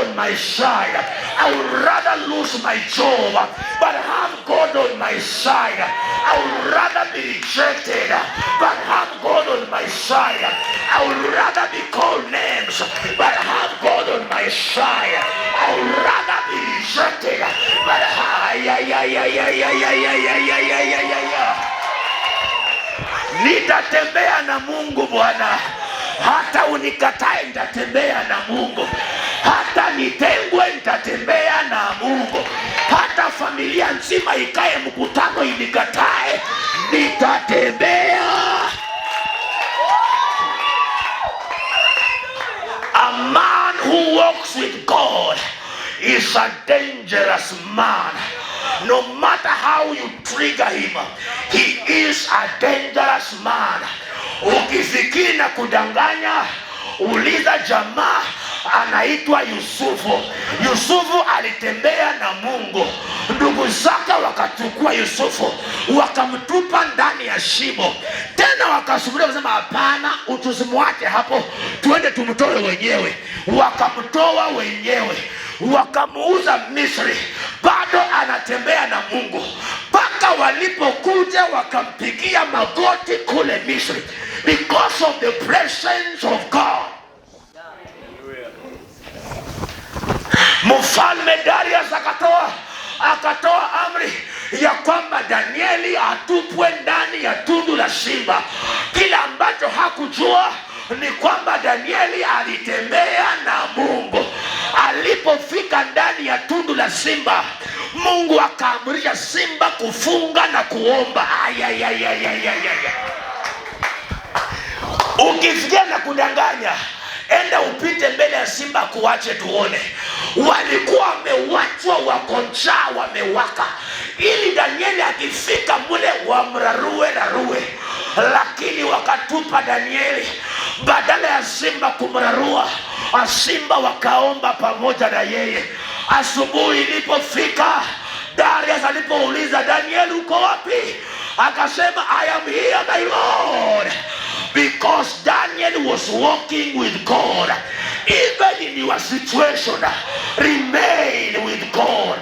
on my side. I would rather lose my job, but have God on my side. I would rather be rejected, but have God on my side. I would rather be called names, but have God on my side. I would rather be rejected, but ya, ya, ya, ya, ya, ya, ya, ya, ya, ya. Nitatembea na Mungu, Bwana, hata unikatae, nitatembea na Mungu. Hata nitengwe, nitatembea na Mungu. Hata familia nzima ikae mkutano inikatae, nitatembea. A man who walks with God is a dangerous man. No matter how you trigger him, he is a dangerous man. Ukifikiri na kudanganya, uliza jamaa anaitwa Yusufu. Yusufu alitembea na Mungu. Ndugu zake wakachukua Yusufu wakamtupa ndani ya shimo, tena wakasubiria kusema, hapana, tusimwache hapo, tuende tumtoe wenyewe. Wakamtoa wenyewe, wakamuuza Misri, bado anatembea na Mungu mpaka walipokuja wakampigia magoti kule Misri, because of the presence of God. Mfalme Darius akatoa amri ya kwamba Danieli atupwe ndani ya tundu la simba. Kile ambacho hakujua ni kwamba Danieli alitembea na Mungu. Alipofika ndani ya tundu la simba, Mungu akaamrisha simba kufunga na kuomba. Ayayayayayaya. Ukifikia na kudanganya, enda upite mbele ya simba kuache tuone. Walikuwa wamewachwa, wako njaa, wamewaka, ili Danieli akifika mule wamrarue rarue, lakini wakatupa Danieli. Badala ya simba kumrarua, simba wakaomba pamoja na yeye. Asubuhi ilipofika, Darius alipouliza, Danieli uko wapi? Akasema, I am here, my Lord. Because Daniel was walking with God. Even in your situation, remain with God.